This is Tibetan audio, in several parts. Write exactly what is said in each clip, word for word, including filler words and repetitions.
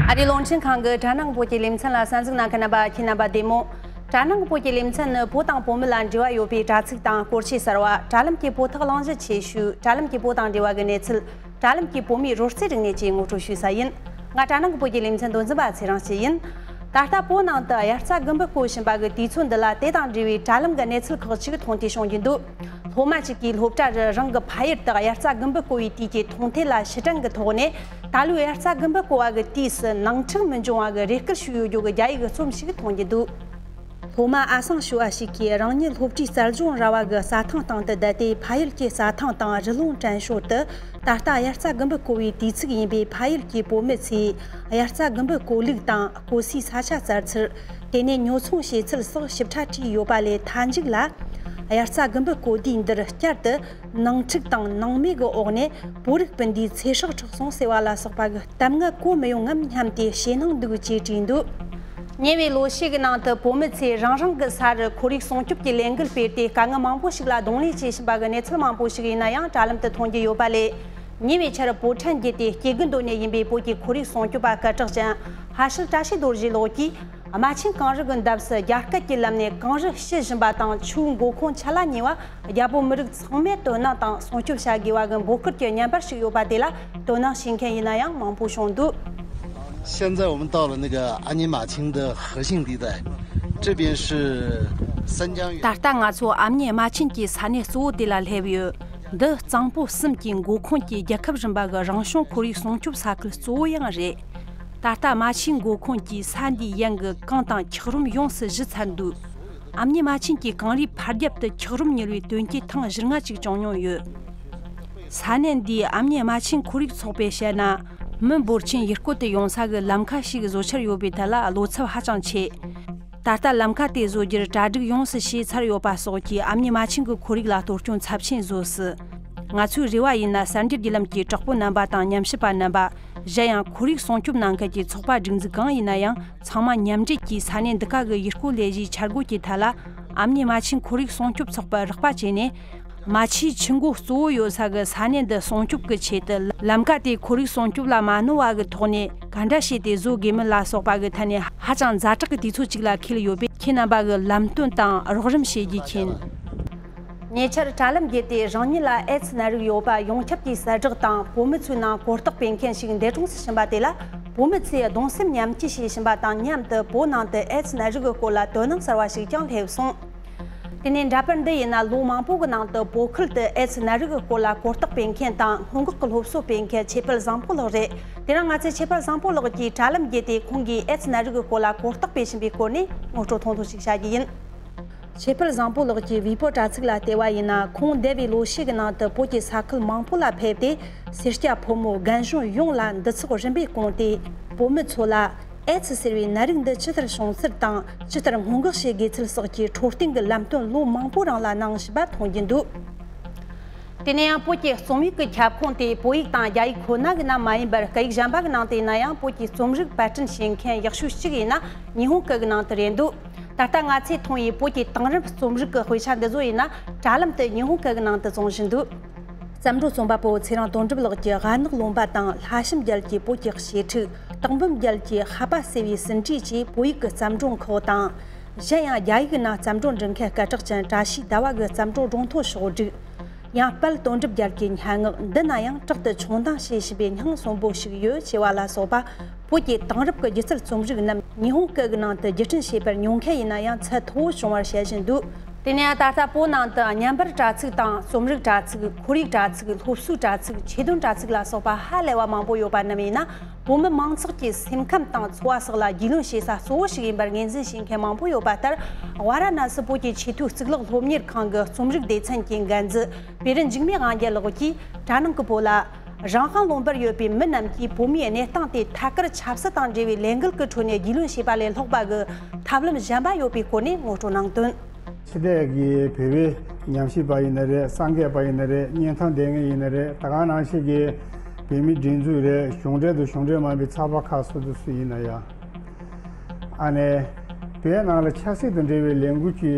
ཨ་རིའི་རླུང་འཕྲིན་ཁང་གི་དྲ་ནང་གི་བོད་ཀྱི་ལེ་ཚན་ལ་གསན་གཟིགས་གནང་མཁན་རྣམ་པ་ཁྱེད་རྣམ་པ་བདེ་མོ། དྲ་ནང་གི་བོད་ཀྱི་ལེ་ཚན་ནི་བོད་དང་བོད་མི་ལ་འབྲེལ་བ་ཡོད་པའི་དྲ་ཚིགས་དང་སྐོར་ཆས་གསར་བ། དྲ་ལམ་གྱི་བོད་ཐོག་གླེང་གཞི་ཆེ་ཤོས། དྲ་ལམ་གྱི་བོད་དང་འབྲེལ་བ་གི་གནས་ཚུལ། དྲ་ལམ་གྱི་བོད་མིའི་རོལ་རྩེད་རིག་གནས་བཅས་ངོ་སྤྲོད་ཞུ་ས་ཡིན། ང་དྲ་ནང་གི་བོད་ཀྱི་ལེ་ཚན་དོན་འཛིན་པ་ཚེ་རིང་སྐྱིད་ཡིན། ད་ལྟ་བོད་ནང་དུ་དབྱར་རྩྭ་དགུན་འབུ་བརྐོ་བཞིན་པ་གི་དུས་ཚོད་འདི་ལ་དེ་དང་འབྲེལ་བའི་དྲ་ལམ་གྱི་གནས་ཚུལ་ཁག་ཅིག་མཐོང་ཐོས་བྱུང་གི་འདུག་སློབ་མ་གཅིག་གིས་སློབ་གྲྭ་རུ་རང་གི་ཕ་ཡུལ་དུ་དབྱར་རྩྭ་དགུན་འབུ་བརྐོ་བའི་དུས་ཀྱི་མཐོང་ཐོས་ལ་ཕྱིར་དྲན་གྱི་ཐོག་ནས། ད་ལོའི་དབྱར་རྩྭ་དགུན་འབུ་བརྐོ་བ་གི་དུས་སུ་ནང་འཁྲུག་མི་འབྱུང་བ་གི་རེ་སྐུལ་ཞུས་ཡོད་རྒྱུ་གི་རྒྱ་ཡིག་གི་རྩོམ་ཞིག་མཐོང་རྒྱུ་འདུག་སློབ་མ་ཨ་སང་ཞུ་བ་ཞིག་གིས་རང་ཉིད་སློབ་གྲྭའི་རྩལ་སྦྱོང་ར་བ་གི་རྩྭ་ཐང་སྟེང་དུ་བསྡད་དེ། ཕ་ཡུལ་གྱི་རྩྭ་ཐང་དང་རི་ལུང་དྲན་ཞོར་དུ། ད་ལྟ་དབྱར་རྩྭ་དགུན་འབུ་བརྐོ་བའི་དུས་ཚིགས་ཡིན་པས། ཕ་ཡུལ་གྱི་བོད་མི་ཚོས་དབྱར་རྩྭ་དགུན་འབུ་བརྐོ་ལུགས་དང་། བརྐོ་སའི་ས་ཆ་བཙལ་ཚུལ། དེ་ནས་ཉོ་ཚོང་བྱེད་ཚུལ་སོགས་ཞིབ་ཕྲ་བྲིས་ཡོད་པ་ལས། མཐའ་མཇུག་ལ། དབྱར་རྩྭ་དགུན་འབུ་བརྐོ་དུས་འདིར་བསྐྱར་དུ་ནང་འཁྲུག་དང་ནང་མེད་ཀྱི་འོག་ནས་བོད་རིགས་སྤུན་ཟླའི་ཚེ་སྲོག་འཕྲོག་སོང་ཟེར་བ་ལ་སོགས་པ་གི་གཏམ་ངན་གོ་མི་ཡོང་ངམ་སྙམ་སྟེ་ཞེད་སྣང་འདུག་ཅེས་བྲིས་འདུག་ཉེ་བའི་ལོ་ཤས་ཀྱི་ནང་དུ་བོད་མི་ཚོས་རང་རང་གི་ས་རུ་ཁོར་ཡུག་སྲུང་སྐྱོབ་ཀྱི་ལས་འགུལ་སྤེལ་ཏེ། དཀའ་ངལ་མང་པོ་ཞིག་ལ་གདོང་ལེན་བྱེད་བཞིན་པ་གི་གནས་ཚུལ་མང་པོ་ཞིག་ཡིན་ན་ཡང་། དྲ་ལམ་དུ་མཐོང་རྒྱུ་ཡོད་པ་ལས། ཉེ་བའི་ཆར་བོད་ཕྲན་བརྒྱུད་དེ་སྐྱེ་རྒུ་མདོ་ནས་ཡིན་པའི་བོད་ཀྱི་ཁོར་ཡུག་སྲུང་སྐྱོབ་པ་སྐད་གྲགས་ཅན་ཧྭ་ཤེད་བཀྲ་ཤིས་རྡོ་རྗེ་ལགས་ཀྱིས། རྨ་ཆེན་གངས་རི་གི་འདབས་སུ་རྒྱ་སྐད་ཀྱི་ལམ་ནས་གངས་རི་བཤུ་བཞིན་པ་དང་། ཆུའི་མགོ་ཁུངས་ཆུ་ལ་ཉེ་བ་རྒྱ་བོད་མི་རིགས་ཚང་མས་དོ་སྣང་དང་སྲུང་སྐྱོབ་བྱ་དགོས་པ་གི་འབོད་སྐུལ་གྱི་བརྙན་པར་ཞིག་ཡོད་པ་དེ་ལ་དོ་སྣང་བྱེད་མཁན་ཡིན་ན་ཡང་མང་པོ་བྱུང་འདུག现在我们到了那个安宁马清的核心地带，这边是三江源。 ད་ལྟ་ང་ཚོ་ཨ་མྱེས་རྨ་ཆེན་གྱི་ས་གནས་གཙོ་བོ་དེ་ལ་སླེབས་ཡོད། འདི་གཙང་པོ་གསུམ་གྱི་མགོ་ཁུངས་ཀྱི་རྒྱལ་ཁབ་རིམ་པ་གི་རང་བྱུང་ཁོར་ཡུག་སྲུང་སྐྱོབ་ས་ཁུལ་གཙོ་བོ་ཡང་རེད། ད་ལྟ་རྨ་ཆུའི་མགོ་ཁུངས་ཀྱི་ས་འདིའི་ཡན་གྱི་གངས་དང་འཁྱགས་རོམ་ཡོངས་སུ་བཞུ་ཚར་འདུག་ཨ་མྱེས་རྨ་ཆེན་གྱི་གངས་རིའི་ཕར་རྒྱབ་ཏུ་འཁྱགས་རོམ་མྱུལ་བའི་དོན་རྐྱེན་ཐེངས་བཞི་ལྔ་ཅིག་བྱུང་མྱོང་ཡོད། ས་གནས་འདིའི་ཨ་མྱེས་རྨ་ཆེན་ཁོར་ཡུག་ཚོགས་པས་བཤད་ན། མི་འབོར་ཆེན་ཡུལ་སྐོར་དུ་ཡོང་ས་གི་ལམ་ཁ་ཞིག་བཟོ་འཆར་ཡོད་པའི་ཐད་ལ་བློ་འཚབ་ཧ་ཅང་ཆེ། ད་ལྟ་ལམ་ཁ་དེ་བཟོ་རྒྱུར་གྲ་སྒྲིག་ཡོངས་སུ་བྱས་ཚར་ཡོད་པ་སོགས་ཀྱིས་ཨ་མྱེས་རྨ་ཆེན་གྱི་ཁོར་ཡུག་ལ་གཏོར་སྐྱོན་ཚབས་ཆེན་བཟོ་སྲིད། ང་ཚོའི་རེ་བ་ཡིན་ན། གསར་འགྱུར་བརྒྱུད་ལམ་གྱི་གྲོགས་པོ་རྣམ་པ་དང་། ཉམས་ཞིབ་པ་རྣམ་པ། གཞན་ཡང་ཁོར་ཡུག་སྲུང་སྐྱོབ་གནང་མཁན་གྱི་ཚོགས་པ་སྒྲིག་འཛུགས་གང་ཡིན་ན་ཡང་། ཚང་མ་མཉམ་འབྲེལ་གྱིས་ས་གནས་འདི་ག་གི་ཡུལ་སྐོར་ལས་གཞིའི་འཆར་འགོད་ཀྱི་ཐད་ལ། ཨ་མྱེས་རྨ་ཆེན་ཁོར་ཡུག་སྲུང་སྐྱོབ་ཚོགས་པར་རོགས་པ་བྱས་ནས། རྨ་ཆུའི་ཆུ་མགོ་གཙོ་བོ་ཡོད་ས་གི་ས་གནས་འདི་སྲུང་སྐྱོབ་ཀྱི་ཆེད་དུ། ལམ་ཁ་དེ་ཁོར་ཡུག་སྲུང་སྐྱོབ་ལ་མ་གནོད་པ་གི་ཐོག་ནས་ག་འདྲ་བྱས་ཏེ་བཟོ་དགོས་མིན་ལ་སོགས་པ་གི་ཐད་ནས་ཧ་ཅང་ཛ་དྲག་གི་དུས་ཚོད་ཅིག་ལ་འཁེལ་ཡོད་པས། ཁྱེད་རྣམ་པ་གི་ལམ་སྟོན་དང་རོགས་རམ་བྱེད་རྒྱུ་མཁྱེན། ཉེ་ཆར་དྲ་ལམ་བརྒྱུད་དེ་རང་ཉིད་ལ་ཨེ་ཙི་ནད་རིགས་ཡོད་པ་ཡོངས་ཁྱབ་ཀྱིས་གསལ་བསྒྲགས་དང་། བོད་མི་ཚོའི་ནང་གོ་རྟོགས་སྤེལ་མཁན་ཞིག་འདས་གྲོངས་སུ་ཕྱིན་པ་དེ་ལ། བོད་མི་ཚོས་གདུང་སེམས་མཉམ་སྐྱེད་བྱེད་བཞིན་པ་དང་མཉམ་དུ། བོད་ནང་དུ་ཨེ་ཙི་ནད་རིགས་ཀྱི་སྐོར་ལ་དོ་སྣང་གསར་བ་ཞིག་ཀྱང་སླེབས་སོང་། དེ་ནས་འདྲ་པར་འདི་ཡིན་ན། ལོ་མང་པོ་གི་ནང་དུ་བོད་ཁུལ་དུ་ཨེ་ཙི་ནད་རིགས་ཀྱི་སྐོར་ལ་གོ་རྟོགས་སྤེལ་མཁན་དང་སྔོན་འགོག་གི་སློབ་གསོ་སྤེལ་མཁན་ཆོས་འཕེལ་བཟང་པོ་ལགས་རེད། དེ་རིང་ང་ཚོས་ཆོས་འཕེལ་བཟང་པོ་ལགས་ཀྱིས་དྲ་ལམ་བརྒྱུད་དེ་ཁོང་གིས་ཨེ་ཙི་ནད་རིགས་ཀྱི་སྐོར་ལ་གོ་རྟོགས་སྤེལ་བཞིན་པའི་སྐོར་ནས་ངོ་སྤྲོད་ཐུང་ཐུང་ཞིག་བྱ་རྒྱུ་ཡིན། ཆོས་འཕེལ་བཟང་པོ་ལགས་ཀྱིས་ཝི་པོ་དྲ་ཚིགས་ལ་བལྟས་པ་ཡིན་ན། ཁོང་འདས་པའི་ལོ་ཤས་ཀྱི་ནང་དུ་བོད་ཀྱི་ས་ཁུལ་མང་པོ་ལ་ཕེབས་ཏེ། སེར་སྐྱ་ཕོ་མོ་རྒན་གཞོན་ཡོངས་ལ་འདུ་ཚོགས་རིམ་པས་བསྐོངས་ཏེ། བོད་མི་ཚོ་ལ་ཨེ་ཙི་ཟེར་བའི་ནད་རིགས་འདི་ཇི་ལྟར་བྱུང་ཚུལ་དང་། ཇི་ལྟར་སྔོན་འགོག་བྱེད་དགོས་ཚུལ་སོགས་ཀྱི་འཕྲོད་བསྟེན་གྱི་ལམ་སྟོན་ལོ་མང་པོའི་རིང་ལ་གནང་བཞིན་པ་མཐོང་རྒྱུ་འདུག་དེ་ནས་ཡང་བོད་ཀྱི་རྩོམ་ཡིག་གི་ཁྱབ་ཁོངས་དེ་བོད་ཡིག་དང་རྒྱ་ཡིག་ཁོ་ན་གི་ནང་མ་ཡིན་པར། སྐད་ཡིག་གཞན་པ་གི་ནང་དུ་ཡིན་ན་ཡང་བོད་ཀྱི་རྩོམ་རིག་པར་སྐྲུན་བྱེད་མཁན་ཡག་ཤོས་གཅིག་ཡིན་ན་ཉི་ཧོང་སྐད་གི་ནང་དུ་རེད་འདུག་ད་ལྟ་ང་ཚོས་མཐོང་བའི་བོད་ཀྱི་དེང་རབས་རྩོམ་རིག་གི་དཔེ་ཆ་འདི་ཚོ་ཡིན་ན་དྲ་ལམ་དུ་ཉི་ཧོང་སྐད་གི་ནང་དུ་བཙོང་བཞིན་འདུག་བརྩམས་སྒྲུང་རྩོམ་པ་པོ་ཚེ་རིང་དོན་གྲུབ་ལགས་ཀྱི་ཝ་ནག་ལུང་པ་དང་། ལྷ་བྱམས་རྒྱལ་གྱི་བོད་ཀྱི་བྱེ་ཕྲུག་དྭགས་འབུམ་རྒྱལ་གྱི་ཧ་པ་སེ་བའི་ཟིན་བྲིས་བཅས་བོད་ཡིག་གི་བརྩམས་སྒྲུང་ཁག་དང་། གཞན་ཡང་རྒྱ་ཡིག་ནང་བརྩམས་སྒྲུང་འབྲི་མཁན་སྐད་གྲགས་ཅན་བཀྲ་ཤིས་ཟླ་བ་གི་བརྩམས་སྒྲུང་སྒྲུང་ཐུང་ཕྱོགས་བསྒྲིགས། ཡང་དཔལ་དོན་གྲུབ་རྒྱལ་གྱི་སྙན་ངག་འདི་ན་ཡང་དྲག་ཏུ་མཆོང་ལྡིང་བྱེད་བཞིན་པའི་སྙིང་གསོན་པོ་ཞིག་ཡོད་ཅེས་པ་ལ་སོགས་པ། བོད་ཀྱི་དེང་རབས་ཀྱི་སྒྱུ་རྩལ་རྩོམ་རིག་རྣམས་ཉི་ཧོང་སྐད་ཀྱི་ནང་དུ་བརྒྱུད་སྐྲུན་བྱས་པར་མྱོང་མཁན་ཡིན་ན་ཡང་ཚད་མཐོ་བོ་བྱུང་བར་བཤད་བཞིན་འདུག་དེ་ནས་ད་ལྟ་བོད་ནང་དུ་བརྙན་པར་དྲ་ཚིགས་དང་རྩོམ་རིག་དྲ་ཚིགས། ཁོར་ཡུག་དྲ་ཚིགས། སློབ་གསོའི་དྲ་ཚིགས། ཆེད་དོན་དྲ་ཚིགས་ལ་སོགས་པ་ཧ་ལས་པ་མང་པོ་ཡོད་པ་རྣམས་ཡིན་ན། བོད་མི་མང་ཚོགས་ཀྱི་སེམས་ཁམས་དང་འཚོ་བ་སོགས་ལ་རྒྱུས་ལོན་བྱེད་ས་གཙོ་བོ་ཞིག་ཡིན་པར་ངོས་འཛིན་བྱེད་མཁན་མང་པོ་ཡོད་པ་ལྟར། ཝཱ་ར་ཎ་སི་བོད་ཀྱི་ཆེས་མཐོའི་གཙུག་ལག་སློབ་གཉེར་ཁང་གི་རྩོམ་རིག་སྡེ་ཚན་གྱི་འགན་འཛིན་བེ་རི་འཇིགས་མེད་དབང་རྒྱལ་ལགས་ཀྱིས་དྲ་ནང་གི་བོད་ལ། རང་དབང་ལུང་པར་ཡོད་པའི་མི་རྣམས་ཀྱིས་བོད་མིའི་གནས་སྟངས་དེ་ཐད་ཀར་ཆབ་སྲིད་དང་འབྲེལ་བའི་ལས་འགུལ་གྱི་ཁྲོད་ནས་རྒྱུས་ལོན་བྱས་པ་ལས་ལྷག་པ་གི་ཐབས་ལམ་གཞན་པ་ཡོད་པའི་སྐོར་ནས་ངོ་སྤྲོད་གནང་དོན། ཕྱི་རྒྱལ་གྱི་བོད་པའི་ཉམས་ཞིབ་པ་ཡིན་ན་རེད། གསར་འགོད་པ་ཡིན་ན་རེད། བརྙན་ཐུང་སྡེ་ངན་ཡིན་ན་རེད། ད་ག་ནང་བཞིན་གྱི་བོད་མིའི་སྒྲིག་འཛུགས་རེད། གཞུང་འབྲེལ་དང་གཞུང་འབྲེལ་མིན་པའི་ཚགས་པར་ཁག་སོ་སོ་སུ་ཡིན་ན་ཡང་། ཨ་ནེ། བོད་ནང་ལ་ཆབ་སྲིད་དང་འབྲེལ་བའི་ལས་འགུལ་གྱི་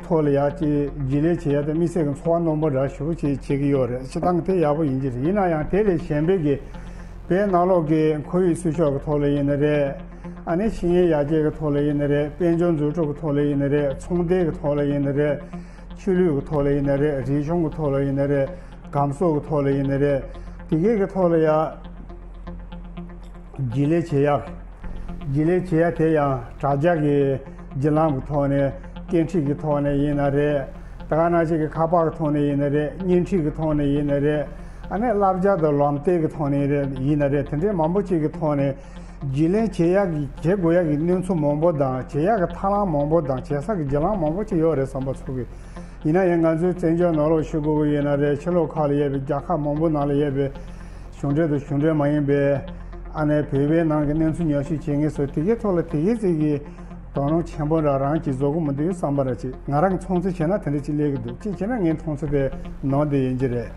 ཐོག་ལ་ཡག་ཅིག་རྒྱུས་ལོན་བྱེད་ཡ་དང་། དམིགས་བསལ་གྱི་ཚོར་བ་རྣོན་པོ་འདྲ་ཞེ་པོ་ཅིག་བྱེད་ཀྱི་ཡོད་རེད། སྤྱིར་བཏང་དེ་ཡག་པོ་ཡིན་གྱི་རེད། ཡིན་ན་ཡང་དེ་ལས་གཞན་པའི་གི་ བོད་ནང་ལོགས་ཀྱི་ཁོར་ཡུག་སྲུང་སྐྱོབ་ཀྱི་ཐོག་ལ་ཡིན་ནི་རེད། ཨ་ནི་ཤེས་ཡོན་ཡར་རྒྱས་ཀྱི་ཐོག་ལ་ཡིན་ནི་རེད། དཔལ་འབྱོར་འཛུགས་སྐྲུན་གྱི་ཐོག་ལ་ཡིན་ནི་རེད། ཚོང་དོན་གྱི་ཐོག་ལ་ཡིན་ནི་རེད། ཆོས་ལུགས་ཀྱི་ཐོག་ལ་ཡིན་ནི་རེད། རིག་གཞུང་གི་ཐོག་ལ་ཡིན་ནི་རེད། གམ་སྲོལ་གྱི་ཐོག་ལ་ཡིན་ནི་རེད། དེ་གའི་གི་ཐོག་ལ་ཡ། རྒྱུན་ལས་བྱེད་ཡག་རྒྱུན་ལས་བྱེད་ཡག་དེ་ཡང་དྲ་རྒྱ་གི་བརྒྱུད་ལམ་གྱི་ཐོག་ནས། སྐད་འཕྲིན་གྱི་ཐོག་ནས་ཡིན་ན་རེད། དེ་ག་ནང་བཞིན་གྱི་ཁ་པར་གྱི་ཐོག་ནས་ཡིན་ན་རེད། བརྙན་འཕྲིན་གྱི་ཐོག་ནས་ཡིན་ན་རེད། ཨ་ནི་བསླབ་བྱ་དང་ལམ་སྟོན་གྱི་ཐོག་ནས་རེད། ཡིན་ན་རེད། དེ་འདྲའི་མང་པོ་ཅིག་གི་ཐོག་ནས་རྒྱུན་ལས་བྱེད་ཡག་གི་བྱེད་དགོས་ཡག་གི་གནས་ཚུལ་མང་པོ་དང་། བྱེད་ཡག་གི་ཐབས་ལམ་མང་པོ་དང་། བྱེད་ས་གི་བརྒྱུད་ལམ་མང་པོ་ཅིག་ཡོད་རེད་བསམ་པ་ཚོར་གི། ཡིན་ན་ཡང་ང་ཚོའི་བཙན་བྱོལ་ནང་ལོགས་ཞུ་དགོས་ཀྱི་ཡོད་ན་རེད། ཕྱི་ལོགས་ཁག་ལ་ཡོད་པའི་རྒྱལ་ཁབ་མང་པོ་ནང་ལ་ཡོད་པའི་གཞུང་འབྲེལ་དང་གཞུང་འབྲེལ་མ་ཡིན་པའི། ཨ་ནི་བོད་པའི་ནང་གི་གནས་ཚུལ་ཉམས་ཞིབ་བྱེད་མཁན་ཚོས་དེ་གའི་ཐོག་ལ་དེ་གའི་ཚིག་གི་དོ་སྣང་ཆེན་པོ་འདྲ་རང་གིས་བཟོ་གི་མི་འདུག་བསམ་པ་འདྲ་ཅིག། ང་རང་མཚུངས་ཚོད་བྱས་ན་དེ་འདྲ་ཅིག་སླེབས་ཀྱི་འདུག། ཅིག་བྱས་ན་ངའི་མཐོང་ཚུལ་དེ་ནང་དེ་ཡིན་གྱི་རེད།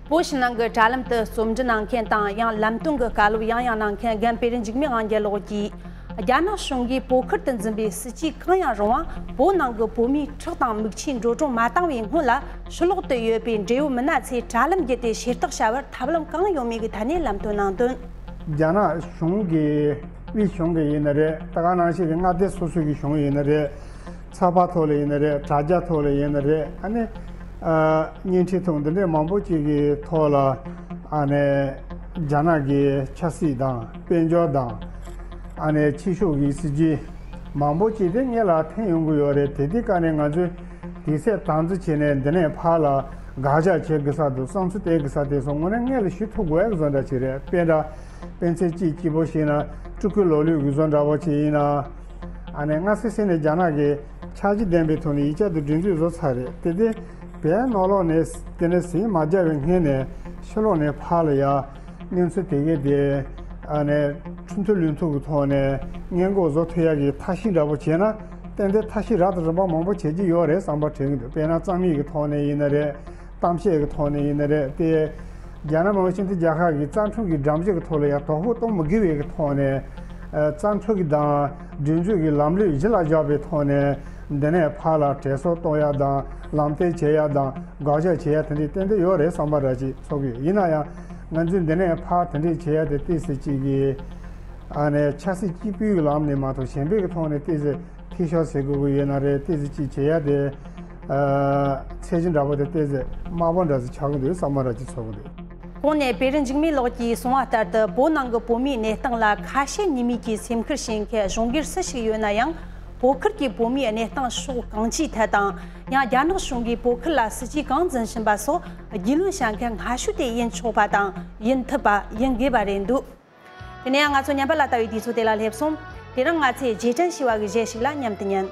བོད་ཕྱི་ནང་གི་དྲ་ལམ་དུ་རྩོམ་འབྲི་གནང་མཁན་དང་། ཡང་ལམ་སྟོན་གྱི་བཀའ་སློབ་ཡང་ཡང་གནང་མཁན་རྒན་དཔལ་རི་འཇིགས་མེད་དབང་རྒྱལ་ལགས་ཀྱིས། རྒྱ་ནག་གཞུང་གིས་བོད་ཁུལ་དུ་འཛིན་པའི་སྲིད་ཇུས་གང་ཡང་རུང་བ། བོད་ནང་གི་བོད་མིའི་ཁྲག་དང་མིག་ཆུའི་འགྲོ་གྲོན་མ་བཏང་བའི་སྔོན་ལ། ཕྱི་ལོགས་དུ་ཡོད་པའི་འབྲེལ་ཡོད་མི་སྣ་ཚོས་དྲ་ལམ་བརྒྱུད་དེ་ཞུ་དག་བྱ་བར་ཐབས་ལམ་གང་ཡོད་མེད་ཀྱི་ཐད་ནས་ལམ་སྟོན་གནང་དོན། རྒྱ་ནག་གཞུང་གི་དབུས་གཞུང་གི་ཡིན་ན་རེད། ད་ག་ནང་བཞིན་གྱི་མངའ་སྡེ་སོ་སོ་གི་གཞུང་ཡིན་ན་རེད། ཚགས་པར་ཐོག་ལ་ཡིན་ན་རེད། དྲ་རྒྱ་ཐོག་ལ་ཡིན་ན་རེད། ཨ་ནི་ཨ་བརྙན་འཕྲིན་ཐོག་འདི་འདྲའི་མང་པོ་ཅིག་གི་ཐོག་ལ། ཨ་ནི་རྒྱ་ནག་གི་ཆབ་སྲིད་དང་། དཔལ་འབྱོར་དང་། ཨ་ནི་ཕྱི་ཕྱོགས་ཀྱི་སྲིད་ཇུས་མང་པོ་ཅིག་དེ་སྔོན་ལ་ཐོན་ཡོང་གི་ཡོད་རེད། དེ་དུས་ཀ་ནས་ང་ཚོས་དུས་ཚོད་དམ་འཛིན་བྱས་ནས་འདི་ནས་ཕར་ལ་དགག་བཞག་བྱེད་དགོས་ས་དང་བསམ་ཚུལ་སྟེར་དགོས་ས་དེ་ཚོ་དངོས་གནས་སྔོན་ལ་ཞུ་ཐུབ་དགོས་ཡག་བཟོ་འདྲ་ཅིག་རེད། དཔེར་ན། དཔེ་མཚོན་གཅིག་གཅིག་པོ་བཤད་ན། སྤྲུལ་སྐུ་ལོ་ལོན་གྱི་བཟོ་འདྲ་པོ་ཅིག་ཡིན་ན། ཨ་ནི་སྔ་སེ་སེ་ནས་རྒྱ་ནག་གིས་འཆར་གཞི་ལྡན་པའི་ཐོག་ནས་ཡིག་ཆ་དེ་སྒྲིག་འཛུགས་བཟོ་ཚར་རེད། དེ་དེ་བོད་ནང་ལོགས་ནས་དེ་ནས་ཟིན་མ་རྒྱག་པའི་སྔོན་ནས་ཕྱི་ལོགས་ནས་ཕར་ལ་ཡ་གནས་ཚུལ་དེ་གས་དེ། ཨ་ནི་ཁྲིམས་མཐུན་ལུགས་མཐུན་གྱི་ཐོག་ནས་སྔོན་འགོག་བཟོ་ཐུབ་ཡག་གི་ཐབས་ཤེས་འདྲ་པོ་བྱས་ན། ཏན་ཏན་ཐབས་ཤེས་རབ་དང་རིམ་པ་མང་པོ་བྱེད་ཀྱི་ཡོད་རེད་བསམ་པ་དྲན་གྱི་འདུག། དཔེར་ན་རྩོམ་ཡིག་གི་ཐོག་ནས་ཡིན་ན་རེད། གཏམ་བཤད་ཀྱི་ཐོག་ནས་ཡིན་ན་རེད། དེ་རྒྱ་ནག་མི་དམངས་སྤྱི་མཐུན་རྒྱལ་ཁབ་ཀྱི་རྩ་ཁྲིམས་ཀྱི་སྒྲོམ་གཞི་གི་ཐོག་ལ་ཡང་དོ་ཕོག་གཏོང་མི་དགོས་པའི་གི་ཐོག་ནས། ཨ་རྩ་ཁྲིམས་ཀྱི་དང་སྒྲིག་འཛུགས་ཀྱི་ལམ་ལུགས་གཞི་ལ་བཞག་པའི་ཐོག་ནས། འདི་ནས་ཕར་ལ་དྲན་གསོ་གཏོང་ཡ་དང་། ལམ་སྟོན་བྱེད་ཡ་དང་། དགག་བཞག་བྱེད་ཡ་དེ་འདྲའི་ཏན་ཏན་ཡོད་རེད་བསམ་པ་འདྲ་ཅིག་ཚོར་གི་ཡོད། ཡིན་ན་ཡང་ང་ཚོས་འདི་ནས་ཕར་དེ་འདྲའི་བྱེད་ཡ་དེ་ཏོག་ཙམ་ཅིག་གི། ཨ་ནི་ཆབ་སྲིད་གཅིག་པུའི་ལམ་ནས་མ་གཏོགས་གཞན་པའི་གི་ཐོག་ནས་ཏོག་ཙམ། འཐུས་ཤོར་ཟེར་དགོས་ཀྱི་ཡོད་ན་རེད། ཏོག་ཙམ་ཅིག་བྱེད་ཡ་དེ། ཨ་ཚད་གཞི་འདྲ་པོ་དེ་ཏོག་ཙམ་དམའ་པོ་འདྲ་ཟིག་ཆགས་ཀྱི་འདུག་བསམ་པ་འདྲ་ཅིག་ཚོར་གྱི་འདུག། གོང་ནས་དཔལ་རི་འཇིགས་མེད་ལགས་ཀྱིས་གསུངས་པ་ལྟར་དུ། བོད་ནང་གི་བོད་མིའི་གནས་སྟངས་ལ་ཁ་ཞེ་གཉིས་མེད་ཀྱིས་སེམས་ཁུར་བྱེད་མཁན་གཞུང་སྒེར་སུ་ཞིག་ཡོད་ན་ཡང་། བོད་ཁུལ་གྱི་བོད་མིའི་གནས་སྟངས་ཕྱོགས་གང་ཅིའི་ཐད་དང་། ཡང་རྒྱ་ནག་གཞུང་གིས་བོད་ཁུལ་ལ་སྲིད་ཇུས་གང་འཛིན་བཞིན་པ་སོགས་རྒྱུས་ལོན་བྱ་མཁན་སྔ་ཤོས་དེ་ཡིན་ཆོག་པ་དང་། ཡིན་ཐུབ་པ། ཡིན་དགོས་པ་རེད་འདུག། དེ་ནས་ང་ཚོ་ཉམས་པ་ལ་ལྟ་བའི་དུས་ཚོད་དེ་ལ་སླེབས་སོང་། དེ་རིང་ང་ཚོས་རྗེས་དྲན་ཞུ་བ་གི་གཞས་ཤིག་ལ་མཉམ་དུ་ཉན།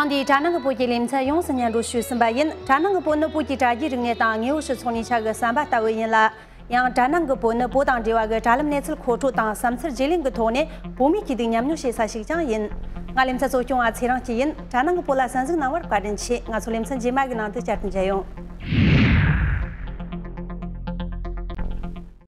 ཐེངས་འདིའི་དྲ་ནང་གི་བོད་ཀྱི་ལེ་ཚན་ཡོངས་སུ་སྙན་སྒྲོན་ཞུས་ཟིན་པ་ཡིན། དྲ་ནང་གི་བོད་ནི་བོད་ཀྱི་དྲ་རྒྱའི་རིག་གནས་དང་དངོས་པོ་སྤྱི་ཚོགས་གཉིས་ཆ་གི་ཟམ་པ་ལྟ་བུ་ཡིན་ལ། ཡང་དྲ་ནང་གི་བོད་ནི་བོད་དང་འབྲེལ་བ་གི་དྲ་ལམ་གནས་ཚུལ་མཁོ་སྤྲོད་དང་བསམ་ཚུལ་བརྗེ་ལེན་གྱི་ཐོག་ནས་བོད་མིའི་སྐྱིད་སྡུག་མཉམ་མྱོང་བྱེད་ས་ཞིག་ཀྱང་ཡིན། ང་ལེ་ཚན་གཙོ་སྐྱོང་བ་ཚེ་རིང་སྐྱིད་ཡིན། དྲ་ནང་གི་བོད་ལ་གསན་གཟིགས་གནང་བར་བཀའ་དྲིན་ཆེ། ང་ཚོ་ལེ་ཚན་རྗེས་མ་གི་ནང་དུ་བསྐྱར་དུ་མཇལ་ཡོང་།